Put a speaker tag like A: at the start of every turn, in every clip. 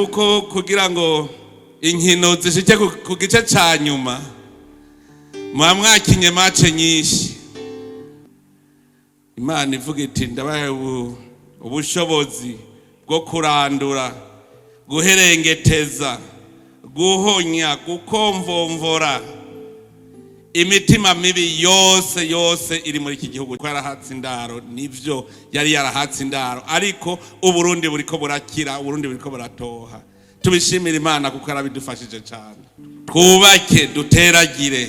A: Yuko kugira ngo inkino zishike ku gice ca nyuma, muba mwakinye match nyinshi. Imana ivuga iti: "Ndabaye ubushobozi bwo kurandura, guherengeteza, guhonya, gukomvomvora imitima mibi yose yose iri muri iki gihugu." Ko yarahatse indaro, nivyo, yari yarahatse indaro, ariko Uburundi buriko burakira, Uburundi buriko buratoha. Tubishimira Imana kuko yarabidufashije cyane. Twubake, duteragire,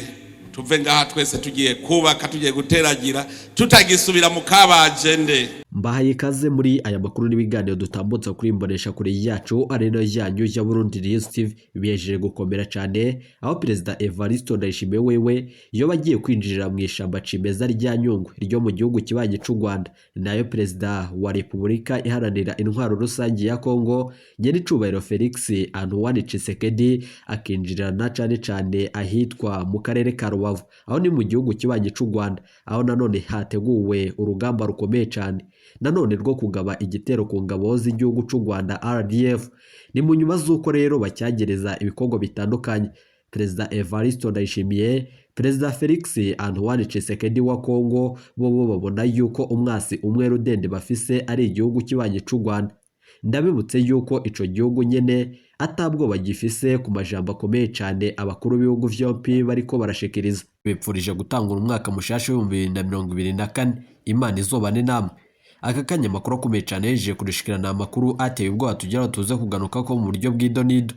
A: tuve ngaha twese tugiye kubaka, tugiye guteragira, tutagisubira mu kabajende.
B: Mbahaye ikaze muri aya makuru n'ibiganiro dutambutsa kuri imbonesha kure yacu, ari nayo yanyu ya Burundi News TV. Bihejeje gukomera cyane aho Perezida Evariste Ndayishimiye wewe iyo bagiye kwinjirira mu ishamba cimeza rya Nyungwe ryo mu gihugu kibanyi c'u Rwanda, nayo Perezida wa Repubulika Iharanira Intwaro Rusange ya Kongo, Nyenicubahiro Felix Antoine Tshisekedi, akinjirana cane cane ahitwa mu karere ka Rubavu, aho ni mu gihugu kibanyi c'u Rwanda, aho nanone hateguwe urugamba rukomeye cyane nanone rwo kugaba igitero ku ngabo z'igihugu c'u Rwanda, RDF. Ni mu nyuma z'uko rero bacyagereza ibikorwa bitandukanye Perezida Evariste Ndayishimiye, Perezida Felix Antoine Tshisekedi wa Kongo, bo babona yuko umwasi umwe rudende bafise ari igihugu kibanyi c'u Rwanda. Ndabibutse yuko ico gihugu nyene atabwoba gifise ku majambo akomeye cyane abakuru b'ibihugu vyompi bariko barashikiriza. Bipfurije gutangura umwaka mushasha w'2024, Imana izobane namwe. Aka kanya amakuru akomeye cyane yejeje kudushikirana, amakuru ateye ubwoba tugira tuze kuganuka ko mu buryo bw'idonido.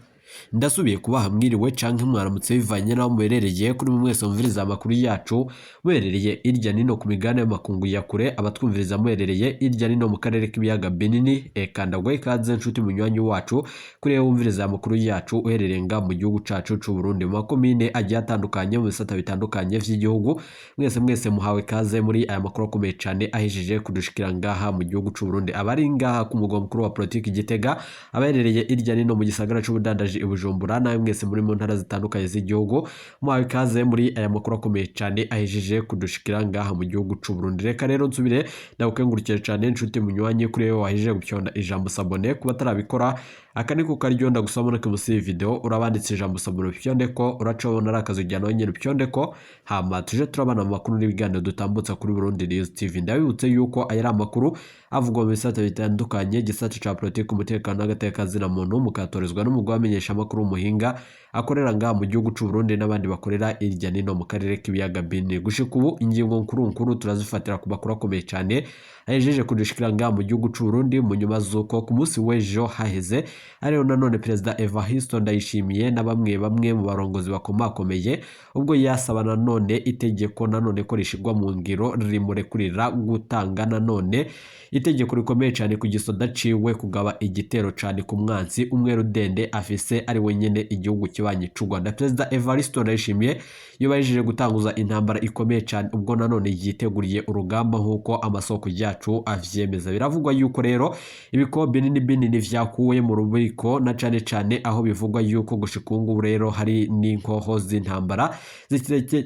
B: Ndasubiye kubaha mwiriwe canke mwaramutse bivanye n'aho muherereye. Kuri mwe mwese mumviriza amakuru yacu muherereye irya nino ku migabane y'amakungu ya kure, abatwumviriza muherereye irya nino mu karere k'ibiyaga binini, eka ndaguhe ikaze nshuti munywanyi wacu. Kuri wewe wumviriza amakuru yacu uherereye nga mu gihugu cacu c'u Burundi, mu makomine agiye atandukanye, mu bisata bitandukanye vy'igihugu, mwese mwese muhawe ikaze muri aya makuru akomeye cane ahejeje kudushikira ngaha mu gihugu c'u Burundi. Abari ngaha ku mugwa mukuru wa politiki Gitega, abaherereye irya nino mu gisagara c'ubudandaji i Bujumbura, nawe mwese muri mu ntara zitandukanye z'igihugu, muhawe ikaze muri aya makuru akomeye cane ahejeje kudushikira ngaha mu gihugu c'u Burundi. Reka rero nsubire ndagukengurukire cane nshuti munywanyi, kuri wewe wahejeje gupyonda ijambo s'abonner. Kuba atarabikora, aka ni ko karyo ndagusaba ko munsi y'iyi video urabanditse ijambo s'abonner, upyonde ko uracabona ari akazi ujyana nyine, upyonde ko, hama tuje turabana mu makuru n'ibiganiro dutambutsa kuri Burundi News TV. Ndabibutse yuko aya ari amakuru avugwa mu bisata bitandukanye, igisata ca politiki, umutekano n'agateka muntu, mukatorezwa n'umugwi wamenyesha amakuru w'umuhinga akorera ngaha mu gihugu c'u Burundi n'abandi bakorera irya nino mu karere k'ibiyaga binini. Gushika ubu ingingo nkuru nkuru turazifatira ku makuru akomeye cyane ahejeje kudushikira ngaha mu gihugu c'u Burundi, mu nyuma z'uko ku munsi w'ejo haheze ariho nanone Perezida Evariste Ndayishimiye na bamwe bamwe mu barongozi bakomakomeye, ubwo yasaba nanone itegeko nanone ko rishirwa mu ngiro rimurekurira gutanga nanone itegeko rikomeye cyane ku gisoda ciwe kugaba igitero cyane ku mwansi umwe rudende afise, ari we nyene igihugu kibanyi c'u Rwanda. Perezida Evariste Ndayishimiye yubahirije gutanguza intambara ikomeye cyane, ubwo nanone yiteguriye urugamba nk'uko amasoko yacu avyemeza. Biravugwa yuko rero ibikombe binini binini vyakuwe mu rubiko, na cane cane aho bivugwa yuko gushika ubu ngubu rero hari n'inkoho z'intambara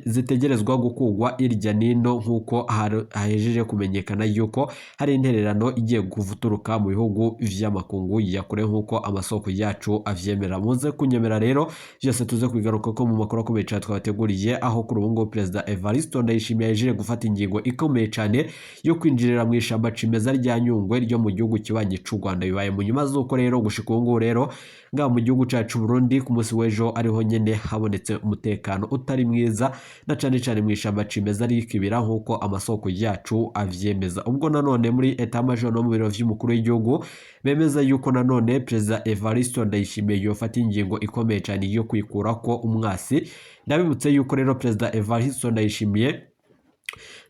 B: zitegerezwa gukugwa irya nino, nk'uko hahejeje kumenyekana yuko hari intererano igiye guturuka mu bihugu vy'amakungu ya kure, nk'uko amasoko yacu avyemera. Muze kunyemera rero byose tuze kubigaruka ko mu makuru akomeye cyane twabateguriye, aho kuri ubu ngubu Perezida Evariste Ndayishimiye yaje gufata ingingo ikomeye cyane yo kwinjirira mu ishamba cimeza rya Nyungwe ryo mu gihugu kibanyi c'u Rwanda. Bibaye mu nyuma z'uko rero gushika ubu ngubu rero ngaha mu gihugu cacu Burundi, ku munsi w'ejo ariho nyene habonetse umutekano utari mwiza, na cane cane mu ishamba cimeza rikibira, nk'uko amasoko yacu avyemeza. Ubwo nanone muri état-major no mu biro vy'umukuru w'igihugu bemeza yuko nanone Perezida Evariste Ndayishimiye yofata ingingo ikomeye cyane yo kwikurako umwasi. Ndabibutse yuko rero Perezida Evariste Ndayishimiye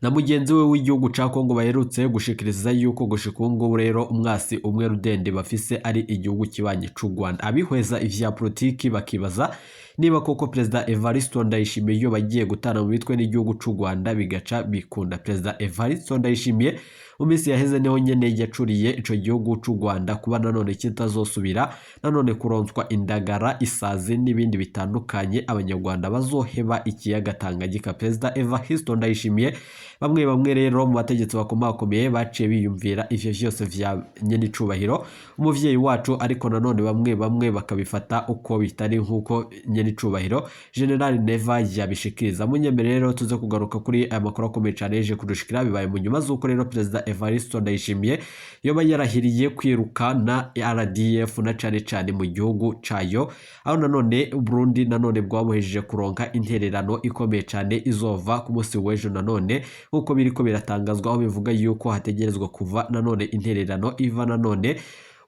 B: na mugenzi we w'igihugu ca Kongo baherutse gushikiriza yuko gushika ubu ngubu rero umwasi umwe rudende bafise ari igihugu kibanyi c'u Rwanda. Abihweza ivya politiki bakibaza nimba Perezida Evariste Ndayishimiye yoba Niba koko Perezida Evariste Ndayishimiye iyo bagiye gutana mu mitwe n'igihugu c'u Rwanda bigaca bikunda. Perezida Evariste Ndayishimiye mu minsi yaheze niho nyene yacuriye ico gihugu c'u Rwanda kuba nanone kitazosubira nanone kuronswa indagara, isazi n'ibindi bitandukanye, abanyarwanda bazoheba ikiyaga Tanganyika. Perezida Evariste Ndayishimiye, bamwe bamwe rero mu bategetsi bakomakomeye baciye biyumvira ivyo vyose vya nyenicubahiro umuvyeyi wacu, ariko nanone bamwe bamwe bakabifata uko bitari nk'uko nyenicubahiro General Neva yabishikiriza. Munyemere rero tuze kugaruka kuri aya makuru akomeye cane yeje kudushikira, bibaye mu nyuma z'uko rero Perezida Evariste Ndayishimiye yoba yarahiriye kwirukana RDF na cane cane mu gihugu cayo, aho nanone Burundi nanone bwabuhejeje kuronka intererano ikomeye cane izova ku munsi w'ejo nanone, nk'uko biriko biratangazwa, aho bivuga yuko hategerezwa kuva nanone intererano iva nanone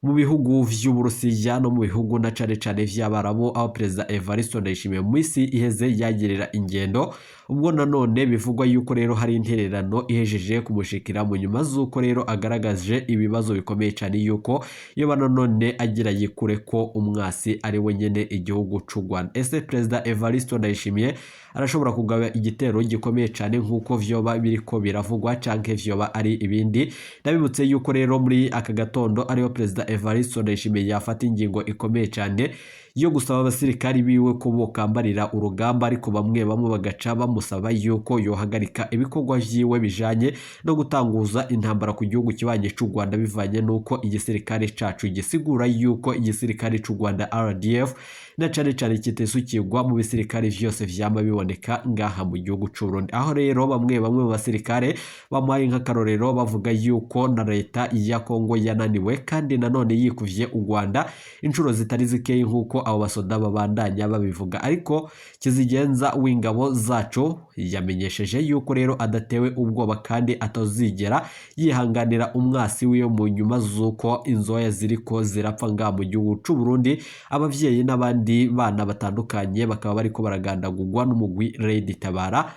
B: mu bihugu vy'Uburusiya no mu bihugu na cane cane vy'Abarabu, aho Perezida Evariste Ndayishimiye mu minsi iheze yagirira ingendo. Ubwo nanone bivugwa yuko rero hari intererano ihejeje kumushikira mu nyuma z'uko rero agaragaje ibibazo bikomeye cane yuko yoba nanone agira yikure ko umwasi ari we nyene igihugu c'u Rwanda. Ese Perezida Evariste Ndayishimiye arashobora kugaba igitero gikomeye cane nk'uko vyoba biriko biravugwa, canke vyoba ari ibindi? Ndabibutse yuko rero muri aka gatondo ariho Perezida Evariste Ndayishimiye yafata ingingo ikomeye cyane yo gusaba abasirikari biwe ko bokambarira urugamba, ariko bamwe bamwe bagaca bamusaba yuko yohagarika ibikorwa vyiwe bijanye no gutanguza intambara ku gihugu kibanye c'u Rwanda, bivanye n'uko igisirikare cacu gisigura yuko igisirikare c'u Rwanda RDF na cane cane kitesukirwa mu bisirikare vyose vyama biboneka ngaha mu gihugu c'u Burundi. Aho rero bamwe bamwe mu basirikare bamuhaye nk'akarorero, bavuga yuko na leta ya Kongo yananiwe kandi nanone yikuvye u Rwanda inshuro zitari zikeyi, nk'uko abo basoda babandanya babivuga. Ariko kizigenza w'ingabo zacu yamenyesheje yuko rero adatewe ubwoba kandi atazigera yihanganira umwasi wiyo mu nyuma z'uko inzoya ziriko zirapfa ngaha mu gihugu c'u Burundi, abavyeyi n'abandi bana batandukanye bakaba bariko baragandagurwa n'umugwi Red Tabara,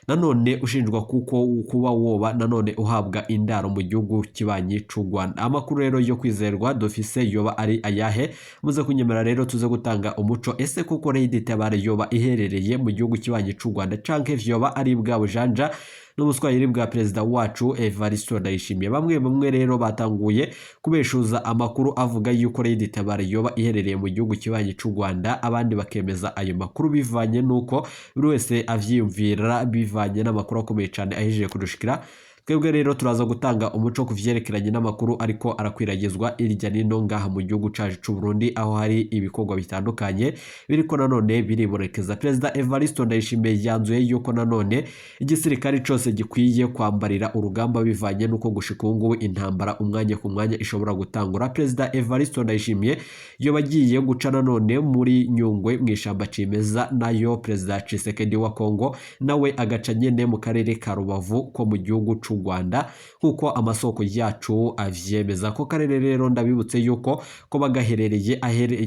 B: nanone ushinjwa kuko kuba woba nanone uhabwa indaro mu gihugu kibanyi c'u Rwanda. Amakuru rero yo kwizerwa dufise yoba ari ayahe? Muze kunyemera rero tuze gutanga umuco. Ese koko Red Tabara yoba iherereye mu gihugu kibanyi c'u Rwanda, canke vyoba ari bwa bujanja n'ubuswahili bwa perezida wacu Evariste Ndayishimiye? Bamwe bamwe rero batanguye kubeshuza amakuru avuga yuko Red Tabara yoba iherereye mu gihugu kibanyi c'u Rwanda, abandi bakemeza ayo makuru bivanye n'uko buri wese avyiyumvira, bivanye n'amakuru akomeye cane ahejeje kudushikira. Twebwe rero turaza gutanga umuco ku vyerekeranye n'amakuru ariko arakwiragizwa irya nino ngaha mu gihugu cacu c'u Burundi, aho hari ibikorwa bitandukanye biriko nanone biribonekeza. Perezida Evariste Ndayishimiye yanzuye yuko nanone igisirikare cose gikwiye kwambarira urugamba, bivanye n'uko gushika ubu ngubu intambara umwanya ku mwanya ishobora gutangura. Perezida Evariste Ndayishimiye yoba agiye guca nanone muri Nyungwe mu ishamba cimeza, nayo Perezida Tshisekedi wa Kongo nawe agaca nyene mu karere ka Rubavu ko mu gihugu c'u Rwanda, nk'uko amasoko yacu avyemeza. Ko karere rero ndabibutse yuko ko bagaherereye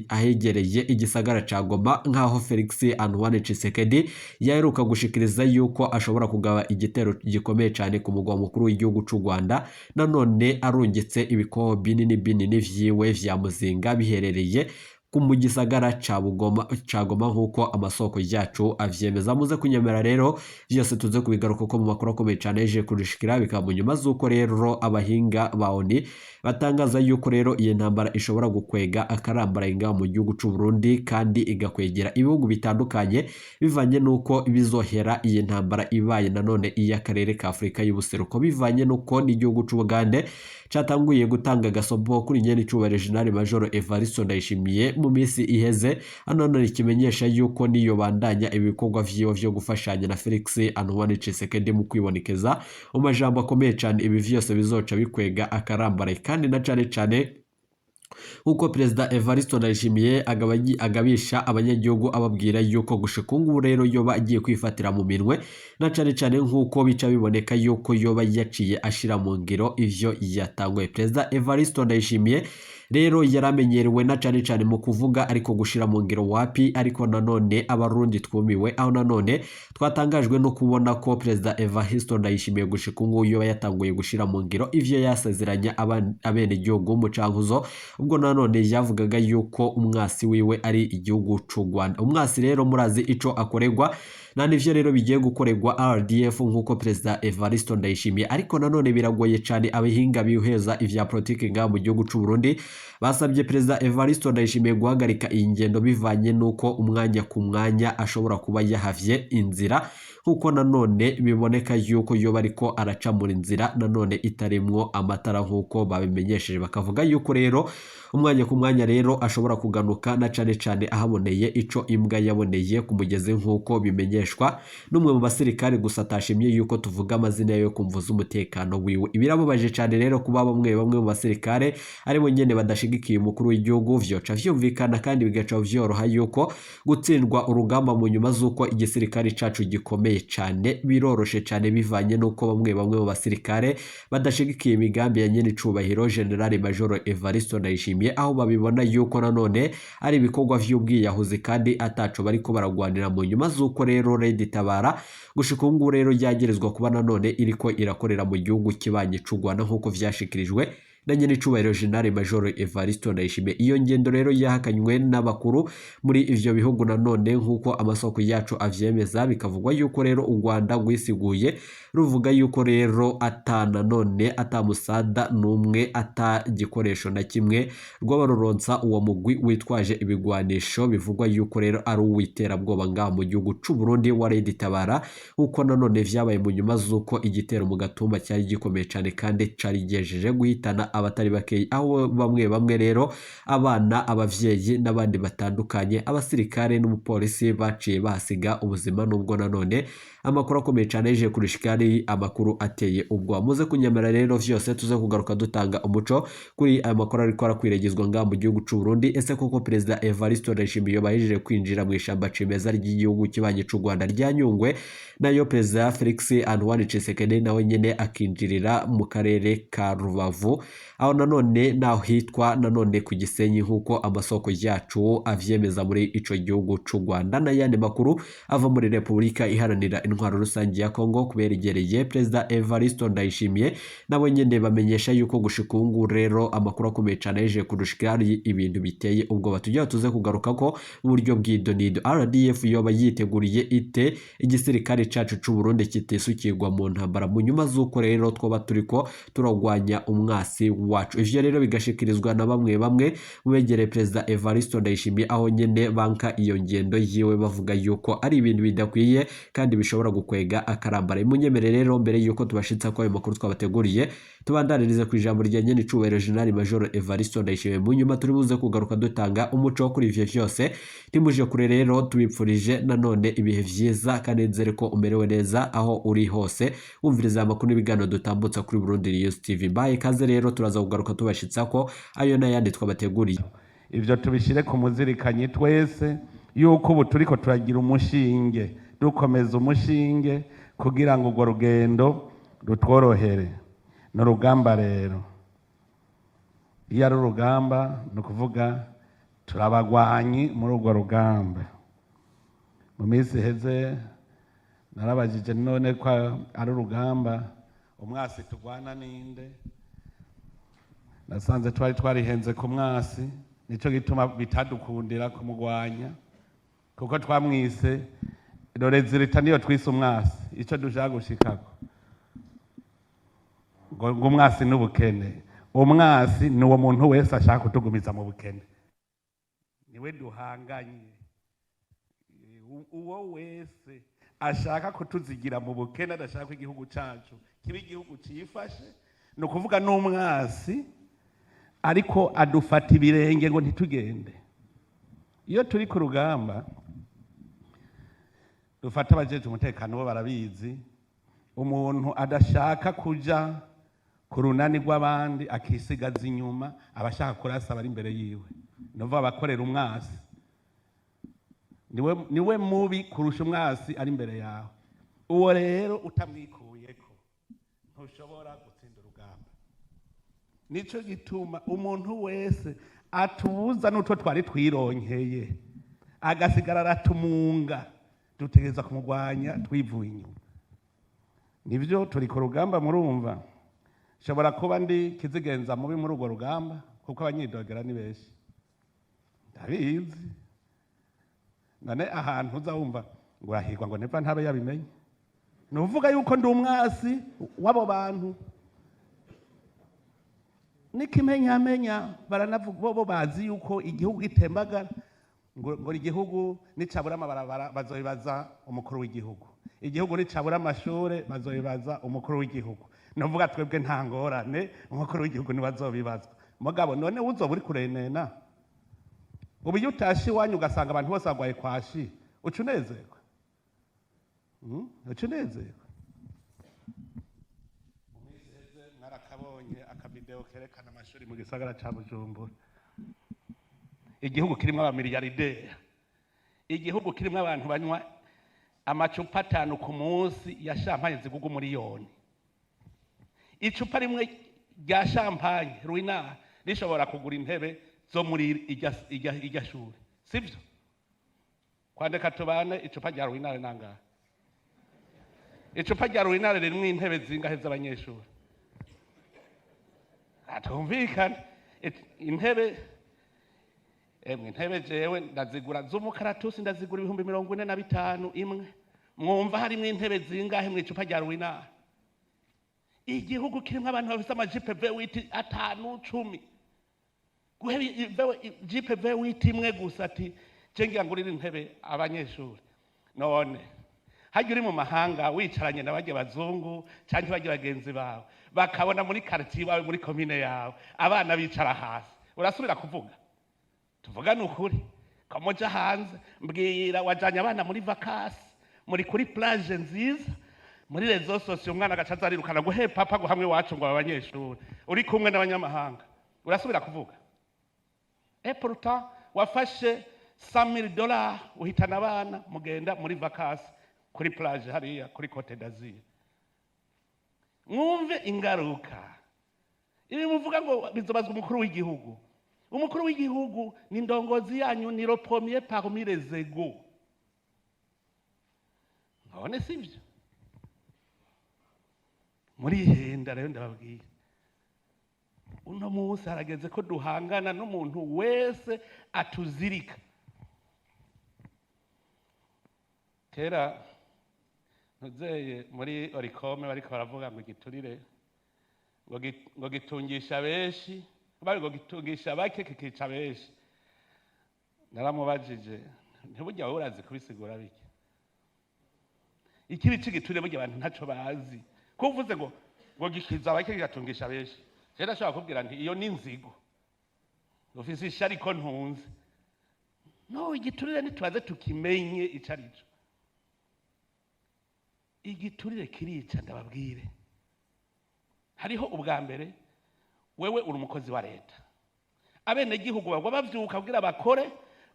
B: ahegereye igisagara ca Goma, nk'aho Felix Antoine Tshisekedi yaheruka gushikiriza yuko ashobora kugaba igitero gikomeye cane ku mugwa mukuru w'igihugu c'u Rwanda, nanone arungitse ibikoho binini binini vyiwe vya Muzinga biherereye mu gisagara ca Bugoma ca Goma, nk'uko amasoko yacu avyemeza. Muze kunyemera rero vyose tuze kubigaruka ko mu makuru akomeye cane yeje kurushikira, bikaba mu nyuma z'uko rero abahinga ba ONU batangaza yuko rero iyi ntambara ishobora gukwega akarambara ingaho mu gihugu c'u Burundi, kandi igakwegera ibihugu bitandukanye, bivanye n'uko bizohera iyi ntambara ibaye nanone iy'akarere ka Afurika y'ubuseruko, bivanye n'uko n'igihugu c'u Bugande catanguye gutanga gasopo kuri nyene icubahiro General Major Evariste Ndayishimiye mu minsi iheze. Hano none kimenyesha yuko niyo bandanya ibikorwa vyiwe vyo gufashanya na Felix Antoine Tshisekedi mu kwibonekeza mu majambo akomeye cane, ibi vyose bizoca bikwega akarambaraye, kandi na cane cane nkuko Perezida Evariste Ndayishimiye agabisha abanyagihugu, ababwira yuko gushika ubu rero yoba agiye kwifatira mu minwe, na cane cane nkuko bica biboneka yuko yoba yaciye ashira mu ngiro ivyo yatanguye. Perezida Evariste Ndayishimiye Rero yaramenyerewe na cane cane mu kuvuga, ariko gushira mu ngiro wapi. Ariko nanone Abarundi twumiwe, aho nanone twatangajwe no kubona ko Perezida Evariste Ndayishimiye gushika ubu yoba yatanguye gushira mu ngiro ivyo yasezeranya abenegihugu mu Cankuzo, ubwo nanone yavugaga yuko umwasi wiwe ari igihugu c'u Rwanda. Umwasi rero murazi ico akoregwa, na nivyo rero bigiye gukorerwa RDF nk'uko Perezida Evariste Ndayishimiye. Ariko nanone biragoye cane, abahinga biheza ivya politiki ngaha mu gihugu c'u Burundi basabye Perezida Evariste Ndayishimiye guhagarika iyi ngendo, bivanye n'uko umwanya ku mwanya ashobora kuba yahavye inzira, nkuko nanone biboneka yuko yoba ariko araca muri nzira nanone itarimwo amatara, nk'uko babimenyesheje. Bakavuga yuko rero umwanya ku mwanya rero ashobora kuganuka, na cane cane ahaboneye ico imbwa yaboneye ku mugezi, nk'uko bimenyeshwa n'umwe mu basirikare, gusa atashimye yuko tuvuga amazina yo kumva z'umutekano wiwe. Ibirababaje cane rero kuba bamwe bamwe mu basirikare ari bo nyene badashigikiye umukuru w'igihugu. Vyoca vyumvikana kandi bigaca vyoroha yuko gutsindwa urugamba mu nyuma z'uko igisirikare cacu gikomeye cane biroroshe cane, bivanye n'uko bamwe bamwe mu basirikare badashigikiye imigambi ya nyene icubahiro General Major Evariste Ndayishimiye, aho babibona yuko nanone ari ibikorwa vy'ubwiyahuzi kandi ataco bariko baragwanira, mu nyuma z'uko rero Red Tabara gushika ubu ngubu rero ryagerezwa kuba nanone iriko irakorera mu gihugu kibanyi c'u Rwanda, nk'uko vyashikirijwe na nyene icubahiro General Major Evariste Ndayishimiye. Iyo ngendo rero yahakanywe n'abakuru muri ivyo bihugu nanone, nk'uko amasoko yacu avyemeza. Bikavugwa yuko rero u Rwanda rwisiguye ruvuga yuko rero ata nanone ata musada n'umwe, ata gikoresho na kimwe rwaba ruronsa uwo mugwi witwaje ibigwanisho bivugwa yuko rero ari uw'iterabwoba ngaha mu gihugu c'u Burundi wa Red Tabara, nkuko nanone vyabaye mu nyuma z'uko igitero mu Gatumba cyari gikomeye cane kandi cari gihejeje guhitana abatari bakeyi, aho bamwe bamwe rero abana, abavyeyi n'abandi batandukanye, abasirikare n'umupolisi baciye bahasiga ubuzima, nubwo nanone amakuru akomeye cane yaje kurishika ari amakuru ateye ubwoba. Muze kunyemera rero vyose tuze kugaruka dutanga umuco kuri aya makuru ariko arakwiragizwa ngaha mu gihugu c'u Burundi. Ese koko Perezida Evariste Ndayishimiye bahejeje kwinjira mu ishamba cimeza ry'igihugu kibanyi c'u Rwanda rya Nyungwe, nayo Perezida Felix Antoine Tshisekedi nawe nyene akinjirira mu karere ka Rubavu, aho nanone naho hitwa nanone ku Gisenyi, nk'uko amasoko yacu avyemeza muri ico gihugu c'u Rwanda, n'ayandi makuru ava muri Repubulika Iharanira Intwaro Rusange ya Kongo kuberegereye Perezida Evariste Ndayishimiye, nabo nyene bamenyesha yuko gushika ubu ngubu rero amakuru akomeye cane yaje kudushikira ari ibintu biteye ubwoba. Tugira tuze kugaruka ko mu buryo bw'idonido RDF yoba yiteguriye ite igisirikare cacu c'u Burundi kitisukirwa mu ntambara, mu nyuma z'uko rero twoba turiko turagwanya umwasi wacu. Ivyo rero bigashikirizwa na bamwe bamwe mu begereye Perezida Evariste Ndayishimiye, aho nyene banka iyo ngendo yiwe, bavuga yuko ari ibintu bidakwiye kandi bishobora gukwega akarambara. Munyemere rero mbere yuko tubashitsa ko ayo makuru twabateguriye, tubandanirize ku ijambo rya nyene icubahiro General Major Evariste Ndayishimiye, mu nyuma turi buze kugaruka dutanga umuco kuri ivyo vyose. Ntimuje kure rero, tubipfurije nanone ibihe vyiza kandi nzere ko umerewe neza aho uri hose wumviriza amakuru n'ibiganiro dutambutsa kuri Burundi News TV. Mbaye kaze rero, turaza kugaruka tubashitsa ko ayo n'ayandi twabateguriye.
A: Ivyo tubishire ku muzirikanyi twese yuko ubu turiko turagira umushinge, dukomeza umushinge kugira ngo urwo rugendo rutworohere. Ni urugamba rero, iyo ari urugamba ni ukuvuga turabagwanyi muri urwo rugamba. Mu minsi iheze narabajije, none ko ari urugamba, umwasi turwana ninde? Nasanze twari twarihenze ku mwasi, nico gituma bitadukundira kumugwanya, kuko twamwise rorezirita, niyo twise umwasi. Ico dushaka gushikako ngo umwasi n'ubukene, umwasi ni uwo muntu wese ashaka kutugumiza mu bukene, niwe duhanganye. Uwo wese ashaka kutuzigira mu bukene, adashaka ko igihugu cacu kiba igihugu cifashe, ni ukuvuga n'umwasi, ariko adufata ibirenge ngo ntitugende. Iyo turi ku rugamba, dufata abajejwe umutekano bo barabizi, umuntu adashaka kuja ku runani rw'abandi akisigaza inyuma, aba ashaka kurasa abari imbere yiwe, ni ukuvuga abakorera umwasi. Niwe mubi kurusha umwasi ari imbere yawe. Uwo rero utamwikuyeko ntushobora gutsinda urugamba. Nico gituma umuntu wese atubuza n'utwo twari twironkeye, agasigara aratumunga, dutegereza kumugwanya twivuye inyuma. Nivyo, turi ku rugamba. Murumva, nshobora kuba ndi kizigenza mubi muri urwo rugamba, kuko abanyidogera ni benshi, ndabizi. None ahantu uza wumva ngo urahirwa, ngo Neva ntabe yabimenye, ni uvuga yuko ndi umwasi w'abo bantu. N'ikimenyamenya baranavuga, bo bazi yuko igihugu gitembagara, ngo igihugu nicabura amabarabara bazobibaza umukuru w'igihugu, igihugu nicabura amashure bazobibaza umukuru w'igihugu. Nuvuga twebwe nta ngorane, umukuru w'igihugu niwe azobibazwa. Mugabo none uzoba uri kurenena? Ubu iyo utashe iwanyu ugasanga abantu bose bagwaye kwashi, uca unezerwa? Uca unezerwa? Mu minsi iheze mwarakabonye akavideo kerekana amashuri mu gisagara ca Bujumbura. Igihugu kirimwo abamiliyarideri, igihugu kirimwo abantu banywa amacupa 5 ku munsi ya champagne zigugwa 1 miliyoni. Icupa rimwe rya champagne Ruinart rishobora kugura intebe zo muri irya shure, sivyo? Kwandika tubane, icupa rya Ruinart nangahe? Icupa rya Ruinart ririmwo intebe zingahe z'abanyeshuri? Atumvikane. Intebe, emwe, intebe jewe ndazigura z'umukaratusi, ndazigura 45,000 imwe. Mwumva harimwo intebe zingahe mu icupa rya Ruinart? Igihugu kirimo abantu bafise amajipe V8 5, 10, guheba jipe V8 imwe gusa, ati je ngira ngurire intebe abanyeshuri. None harya uri mu mahanga wicaranye na barya bazungu canke barya bagenzi bawe, bakabona muri quartier iwawe, muri komine yawe, abana bicara hasi, urasubira kuvuga? Tuvugane ukuri. Ko muja hanze, mbwira, wajanye abana muri vacances, muri kuri plage nziza, muri réseaux sociaux umwana agaca aza arirukana ngo: "He papa," ngo hamwe iwacu ngo abanyeshuri, uri kumwe n'abanyamahanga, urasubira kuvuga? Et pourtant wafashe $100,000 uhitana abana, mugenda muri vacances kuri plage hariya kuri Côte d'Azur. Mwumve ingaruka. Ibi muvuga ngo bizobazwa umukuru w'igihugu, umukuru w'igihugu ni ndongozi yanyu, ni le premier parmi les égaux. None sivyo? Murihenda. Rero ndababwiye, uno munsi harageze ko duhangana n'umuntu wese atuzirika. Kera ntuzeye muri Olucome bariko baravuga ngo igiturire ngo gitungisha benshi, bari ngo gitungisha bake kikica benshi. Naramubajije: "Ntibujya wowe urazi kubisigura bike ikibi c'igiturire? Burya abantu ntaco bazi ko uvuze ngo gikiza bake kigatungisha benshi." Je ndashobora kubwira nti iyo ni inzigo ufise, ishyari ko ntunze. No igiturire ntitubaze tukimenye ico arico. Igiturire kirica, ndababwire. Hariho ubwa mbere, wewe uri umukozi wa leta, abenegihugu bagwa bavyuka kugira bakore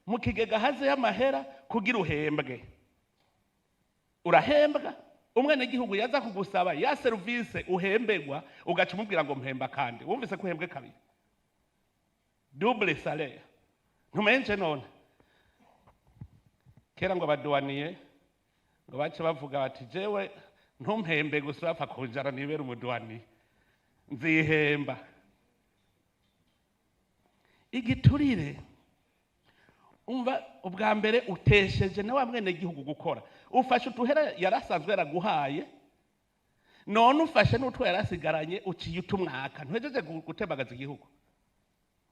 A: mu kigega haze y'amahera kugira uhembwe. Urahembwa, umwenegihugu yaza kugusaba ya serivisi uhembegwa, ugaca umubwira ngo mpemba kandi. Wumvise ko uhembwe kabiri, double salaire, ntumenje? None kera ngo abaduwaniye ngo bace bavuga bati: "Jewe ntumpembe gusa, bapfa kunjara nibera umuduwaniye, nzihemba." Igiturire, umva, ubwa mbere utesheje na wa mwenegihugu gukora. Ufashe utuhera yarasanzwe yaraguhaye, none ufashe n'utwo yarasigaranye, uciye utumwaka. Ntuhejeje gutembagaza igihugu?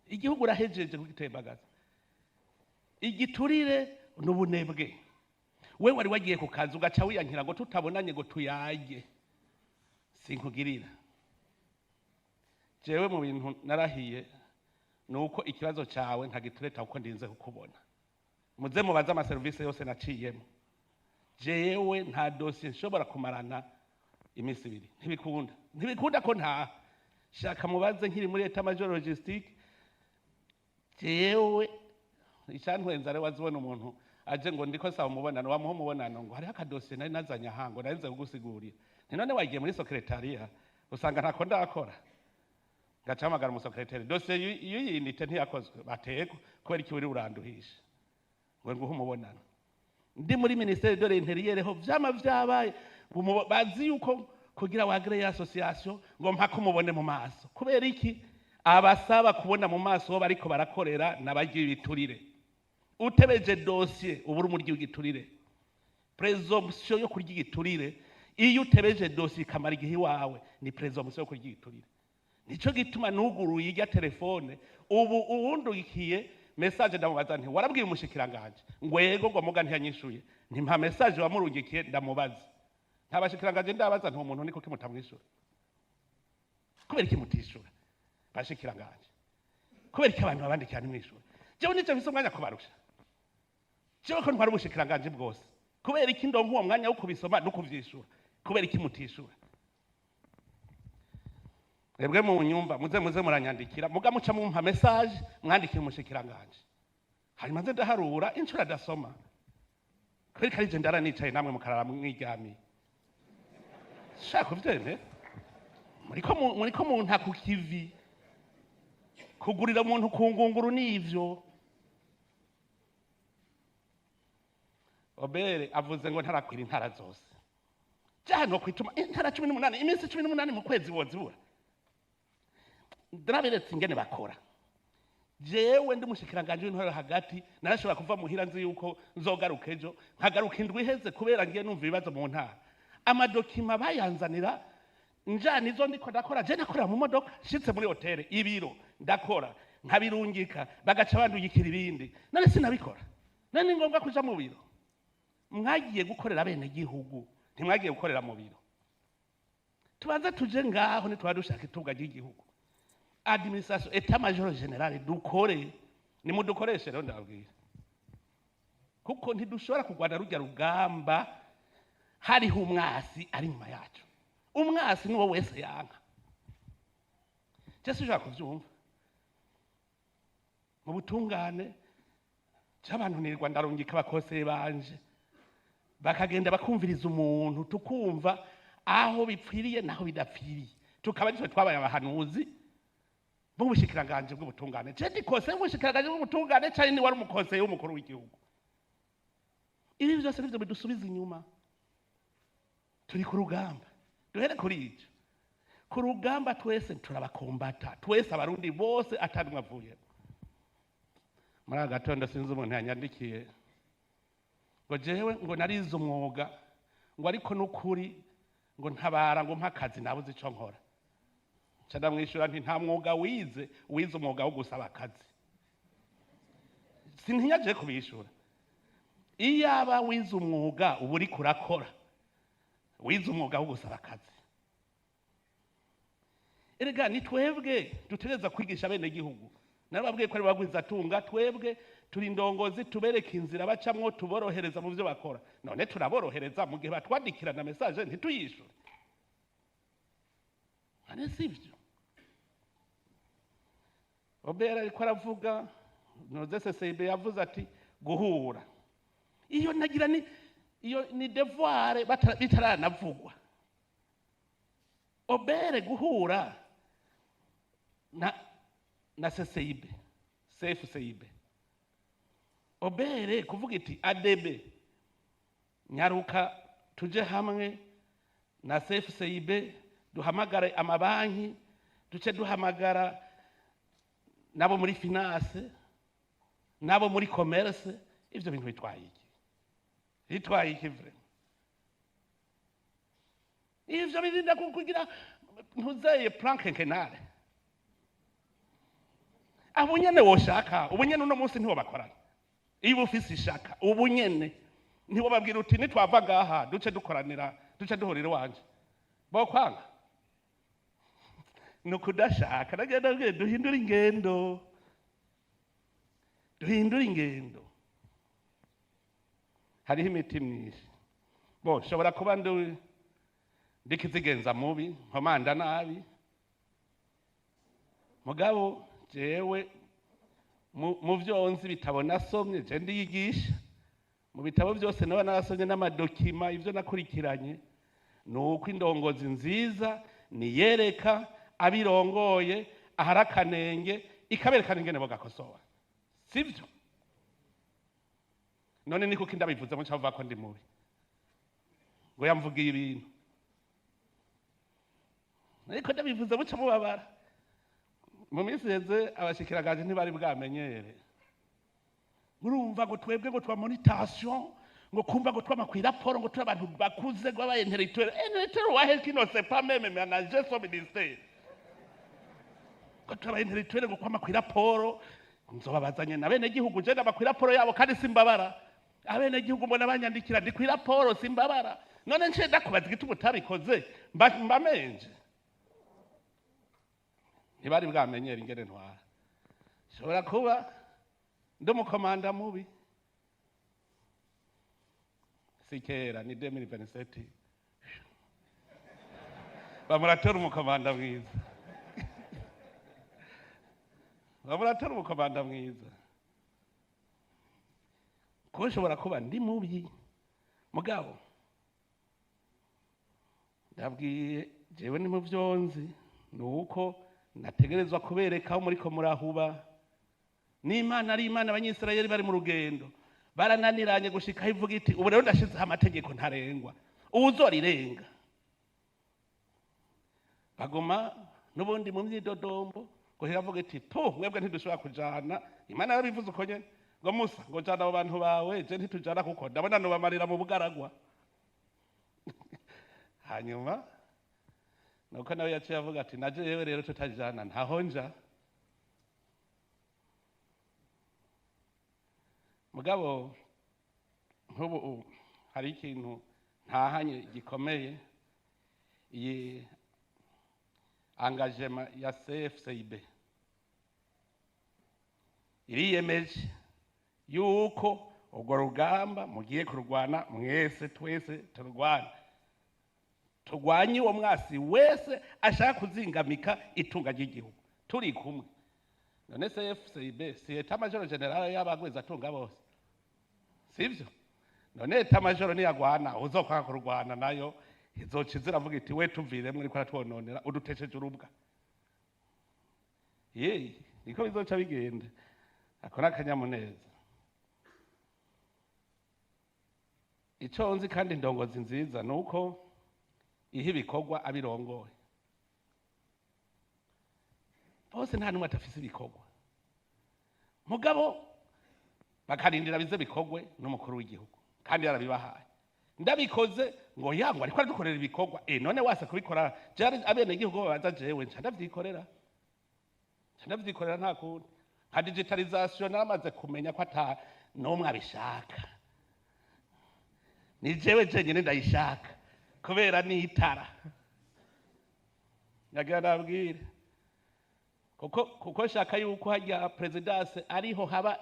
A: Igihugu urahejeje kugitembagaza. Igiturire n'ubunebwe. We wari wagiye ku kazi, ugaca wiyankira ngo tutabonanye ngo tuyage, sinkugirira. Jewe mu bintu narahiye ni uko ikibazo cyawe ntagitureta kuko ndinze kukubona. Muze mubaze amaserivisi yose naciyemo, jewe nta dosiye nshobora kumarana iminsi 2. Ntibikunda, ntibikunda ko nta shaka. Mubaze nkiri muri état-major logistique. Jewe icantwenza rero, wazibona umuntu aje ngo ndiko saba umubonano, wamuha umubonano, ngo hariho akadosiye nari nazanye aha, ngo nari nze kugusigurira. Nti none wagiye muri secrétariat usanga ntako ndakora. Ngaca mpamagara umusekreteri, dosiye y'iyi unité ntiyakozwe, batego kubera iki uri uranduhisha ngo nguhe umubonano? Ndi muri ministère de l'Intérieur ho vyama vyabaye, bazi yuko kugira wagire association ngo mpaka umubone mu maso. Kubera iki? Abasaba kubona mu maso bo bariko barakorera n'abagira ibiturire. Utebeje dosiye uba uri umuryi w'igiturire, présomption yo kurya igiturire. Iyo utebeje dosiye ikamara igihe iwawe, ni présomption yo kurya igiturire. Nico gituma nuguruye irya telefone. Ubu uwundukiye message ndamubaza nti: "Warabwiye umushikiranganje?" Ngo: "Yego." Ngo: "Muga ntiyanyishuye." Ntimpa message wamurungikiye ndamubaza. Nta bashikiranganje ndabaza nti: "Umuntu niko kimutamwishura, kubera iki mutishura bashikiranganje? Kubera iki abantu babandikira ntimwishura?" Jewe nico mfise umwanya kubarusha, jewe ko ntwara ubushikiranganje bwose. Kubera iki ndonka uwo mwanya wo kubisoma no kuvyishura? Kubera iki mutishura? Mwebwe mu nyumva muze muranyandikira, muga muca mumpa message mwandikira umushikiranganje, hanyuma nze ndaharura inshuro adasoma. Kubera ko ari je ndara nicaye, namwe mukarara mwiryamiye. Shaka kuvyemera, muriko munta ku kivi. Kugurira umuntu ku ngunguru nivyo. Obere avuze ngo ntarakwira intara zose jano kwituma intara 18, iminsi 18 mu kwezi wozibura. Ndaraberetse ingene bakora. Jewe ndi umushikiranganje w'intwaro hagati, narashobora kuva muhira nzi yuko nzogaruka ejo, nkagaruka indwi iheze, kubera ngiye numva ibibazo mu ntara. Amadokima bayanzanira njana izo ndiko ndakora. Je nakorera mu modoka, nshitse muri hoteli ibiro ndakora, nkabirungika, bagaca bandungikira ibindi. None sinabikora? None ni ngombwa kuja mu biro? Mwagiye gukorera bene gihugu, ntimwagiye gukorera mu biro. Tubanze tuje ngaho nitwaba dushaka itunga ry'igihugu. Administration, état-major général, dukore, nimudukoreshe rero ndababwira, kuko ntidushobora kurwana rujya rugamba hariho umwasi ari inyuma yacu. Umwasi niwo wese yanka. Je sinshobora kuvyumva mu butungane c'abantu nirwa ndarungika abakoseye banje, bakagenda bakumviriza umuntu, tukumva aho bipfiriye naho bidapfiriye, tukaba nitwe twabaye abahanuzi b'ubushikiranganje bw'ubutungane. Je ndi kose bw'ubushikiranganje bw'ubutungane canke ni wari umukoseye w'umukuru w'igihugu? Ibi vyose nivyo bidusubiza inyuma. Turi ku rugamba, duhere kuri ico. Ku rugamba twese turabakombata, twese abarundi bose atanumwe avuyemo. Muri aka gatondo sinzi umuntu yanyandikiye ngo jewe ngo narize umwuga, ngo ariko n'ukuri ngo ntabara, ngo mpa akazi, nabuze ico nkora. Nca ndamwishura nti: "Nta mwuga wize, wize umwuga wo gusaba akazi." Sintinya je kubishura. Iyaba wize umwuga uba uriko urakora, wize umwuga wo gusaba akazi. Erega ni twebwe dutegereza kwigisha bene gihugu. Narababwiye ko ari bagwizatunga, twebwe turi indongozi, tubereka inzira bacamwo, tuborohereza mu byo bakora. None turaborohereza mu gihe batwandikirana message ntituyishure? Ane sivyo? Obera ariko aravuga noze CCB yavuze ati guhura, iyo nagira ni iyo ni devoir bitaranavugwa. Obere guhura na CCIB, CFCIB, obere kuvuga iti ADB nyaruka tuje hamwe na CFCIB, duhamagare amabanki, duce duhamagara nabo muri finance, nabo muri commerce. Ivyo bintu bitwaye iki? Bitwaye iki vraiment? Ivyo birinda kugira ntuzeye plan quinquennal. Abo nyene woshaka ubu nyene uno munsi ntiwo bakorana. Iyo ufise ishaka ubu nyene ntiwo babwira uti nitwava ngaha duce dukoranira, duce duhurira iwanje? Bokwanga. Ni ukudashaka. Nagenda mbwira duhindure ingendo, duhindure ingendo. Hariho imiti myinshi. Bo shobora kuba ndikizigenza mubi, nkomanda nabi, mugabo jewe mu vyo nzi, ibitabo nasomye, je ndiyigisha mu bitabo byose naba narasomye n'amadokima, ivyo nakurikiranye ni uko indongozi nziza niyereka abirongoye. Ahari akanenge ikaberekana ingene bagakosora, sivyo? None ni kuko ndabivuze muca bavuga ko ndi mubi, ngo yamvugiye ibintu, ariko ndabivuze muca mubabara. Mu minsi iheze abashikiranganje ntibari bwamenyere. Murumva ngo twebwe ngo twa monitation, ngo kumva ngo twama kw'iraporo, ngo turi abantu bakuze, ngo aba intellectuel. Intellectuel wahe qui ne sait pas même manager son ministère? Ngo turi aba intellectuel, ngo kwama kw'iraporo. Nzobabazanye na bene gihugu. Je ndaba kw'iraporo yabo kandi simbabara. Abene gihugu mbona banyandikira, ndi kw'iraporo, simbabara. None nce ndakubaza igituma utabikoze, mbamenje. Ntibari bwamenyera ingene ntwara. Shobora kuba ndi umukomanda mubi. Si kera, ni 2027, bamuratora umukomanda mwiza, bamuratora umukomanda mwiza, kuko nshobora kuba ndi mubi. Mugabo ndabwiye jewe ni mu vyonzi, ni uko nategerezwa kubereka aho muriko murahuba. N'Imana ari Imana. Abanyisirayeli bari mu rugendo barananiranye gushika ivuga iti: "Ubu rero ndashizeho amategeko ntarengwa, uwuzorirenga." Baguma n'ubundi mu myidodombo guhera avuga iti: "Pu, mwebwe ntidushobora kujana." Imana yarabivuze uko nyene, ngo: "Musa, ngo jana abo bantu bawe, je ntitujana kuko ndabona nobamarira mu bugaragwa." Hanyuma nuko nawe yaciye avuga ati: "Naje yewe rero tutajana ntaho nja." Mugabo nk'ubu hari ikintu ntahanye gikomeye, iyi engagement ya CFCIB iriyemeje yuko urwo rugamba mugiye kurwana mwese, twese turwana, turwanye uwo mwasi wese ashaka kuzingamika itunga ry'igihugu turi kumwe. None CFCIB si état-major général y'abagwizatunga bose, sivyo? None état-major niyagwana, uzokwanga kurwana nayo izoca iziravuga iti: "We tuviremwo, uriko aratwononera, udutesheje urubwa." Yeee, niko bizoca bigenda. Ako ni akanyamuneza. Ico nzi kandi indongozi nziza ni uko iha ibikorwa abirongoye bose. Nta n'umwe atafise ibikorwa, mugabo bakarindira bize bikorwe n'umukuru w'igihugu kandi yarabibahaye. Ndabikoze ngo yangwa ariko aradukorera ibikorwa. None wase kubikora jari abene igihugu babaza, jewe nca ndavyikorera, nca ndavyikorera, nta kundi. Nka digitalisation naramaze kumenya ko ata n'umwe abishaka, ni jewe jenyine ndayishaka kubera nitara nyagira nabwire, kuko shaka yuko hajya présidence ariho haba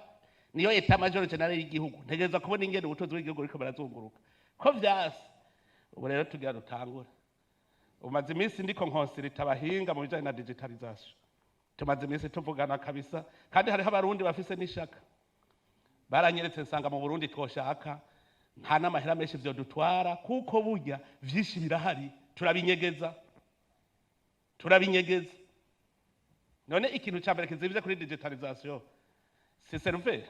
A: niyo état-major général y'igihugu, ntegereza kubona ingene ubutunzi bw'igihugu buriko barazunguruka ko vyase. Ubu rero tugira dutangure. Umaze iminsi ndiko nconsulta abahinga mu bijanye na digitalisation, tumaze iminsi tuvugana kabisa, kandi hariho Abarundi bafise n'ishaka. Baranyeretse nsanga mu Burundi twoshaka nta n'amahera menshi vyodutwara, kuko burya vyinshi birahari, turabinyegeza, turabinyegeza. None ikintu ca mbere kizimvye kuri digitalisation si serveur?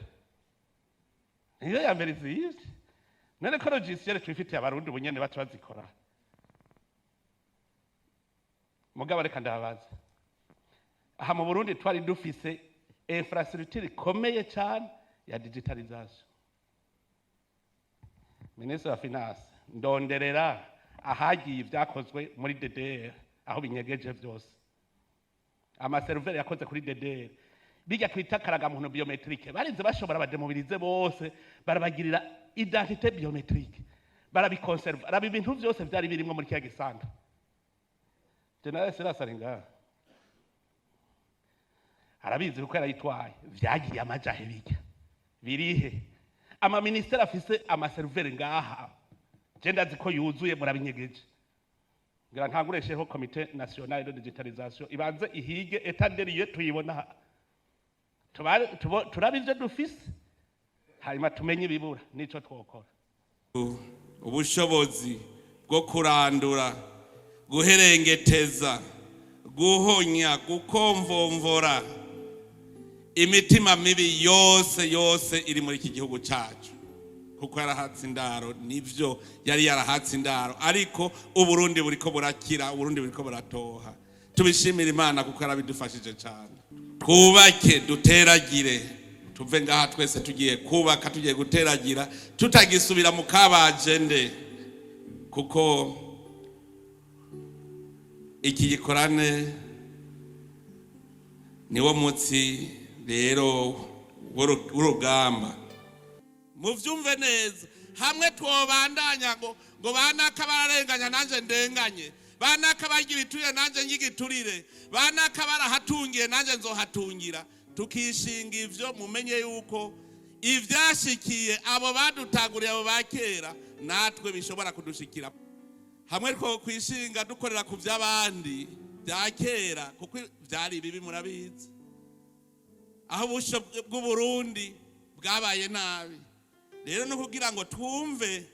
A: Niyo ya mbere izimvye. None ko logiciel twifitiye, Abarundi ubunyene baca bazikora. Mugabo reka ndababaza, aha mu Burundi twari dufise infrastructure ikomeye cyane ya digitalisation. Ministre wa finance, ndonderera ahagiye ibyakozwe muri DDR, aho binyegeje byose, amaserveur yakoze kuri DDR, bijya twita karagamuntu biométrique. Barinze bashobora badémobiliser bose, barabagirira identité biométrique, barabiconserva. Raba ibintu byose byari birimo muri kiriya gisanda. Général Silas ari ngaha, arabizi kuko yarayitwaye. Vyagiye amajahe? Bijya birihe? Amaministeri afise amaserveur ngaha, je ndazi ko yuzuye, murabinyegeje. Ngira ntanguresheho comité national de digitalisation, ibanze ihige état des lieux, tuyibona, turabe ivyo dufise, hanyuma tumenye ibibura n'ico twokora.
C: Ubushobozi bwo kurandura, guherengeteza.
A: Guhonya, gukomvomvora imitima mibi yose yose iri muri iki gihugu cyacu, kuko yarahatse indaro. Nivyo, yari yarahatse indaro, ariko Uburundi buriko burakira, Uburundi buriko buratoha. Tubishimira Imana kuko yarabidufashije cyane. Twubake, duteragire, tuve ngaha twese tugiye kubaka, tugiye guteragira, tutagisubira mu kabajende, kuko iki gikorane niwo munsi rero w'urugamba. Muvyumve neza, hamwe twobandanya ngo banaka bararenganya nanje ndenganye, banaka barya ibiturire nanje ngigiturire, banaka barahatungiye nanje nzohatungira, tukishinga ivyo, mumenye yuko ivyashikiye abo badutanguriye, abo ba kera, natwe bishobora kudushikira. Hamwe two kwishinga dukorera ku by'abandi bya kera, kuko byari bibi, murabizi aho ubusho bw'Uburundi bwabaye nabi. Rero no kugira ngo twumve,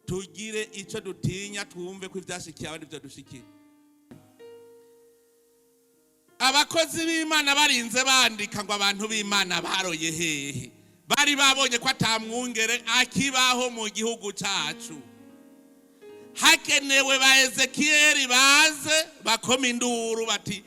A: tugire icyo dutinya, twumve ko ibyashikiye abandi byo dushikiye. Abakozi b'Imana barinze bandika ngo abantu b'Imana baroye hehe? Bari babonye ko atamwungere akibaho mu gihugu cyacu. Hakenewe ba Ezekiyeli baze bakoma induru bati